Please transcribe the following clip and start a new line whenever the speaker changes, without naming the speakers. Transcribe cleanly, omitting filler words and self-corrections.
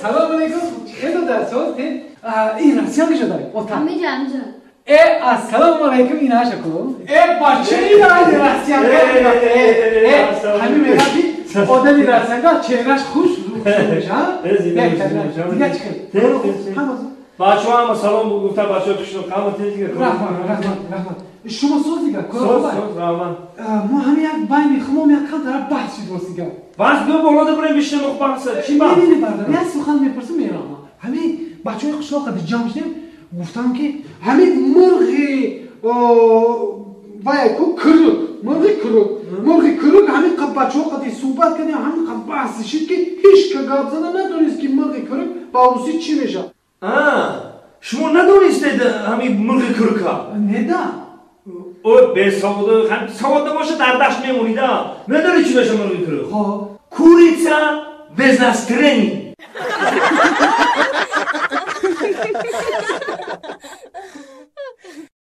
Салом алейкум. Хело дарсоз те. Ин расиям шуда. Ота.
Ҳамиҷа, ҳамиҷа.
Ассалому алейкум, ин аша ку. Бача, ин расиям. Ҳамин мегӯяд ки одами расиянга чеҳраш хуш меша. Дига чӣ хел?
Бачаҳо ҳама салом гуфта, бачаҳо қишлоқ ҳама тезига.
Раҳмат, раҳмат, раҳмат. Шумо соз дига?
Соз, соз, раҳмат.
Мо ҳами як байни хумом як камтара баҳс шуд ростига.
Баҳс ду болода бурем бишнем баҳса. Чӣ баҳс?
Не, не, бародар, як сухан мепурсам, мераҳмат. Ҳами бачаҳои қишлоқ қади ҷамъ шудем, гуфтам ки ҳамин мурғи вай ку крук, мурғи крук, мурғи крук, ҳамин қа бачаҳо қади суҳбат кардем, ҳамин қа баҳс шид ки ҳеч ка гап зада надонист ки мурғи крук ба русӣ чӣ мешавад.
Шумо надонистед ҳамин мурғи крука?
Неда.
О, бесавод, савод набошад, дар дашт мемонида. Медонӣ чӣ мешавад мурғи крук?
Хоб.
Курица без настроения.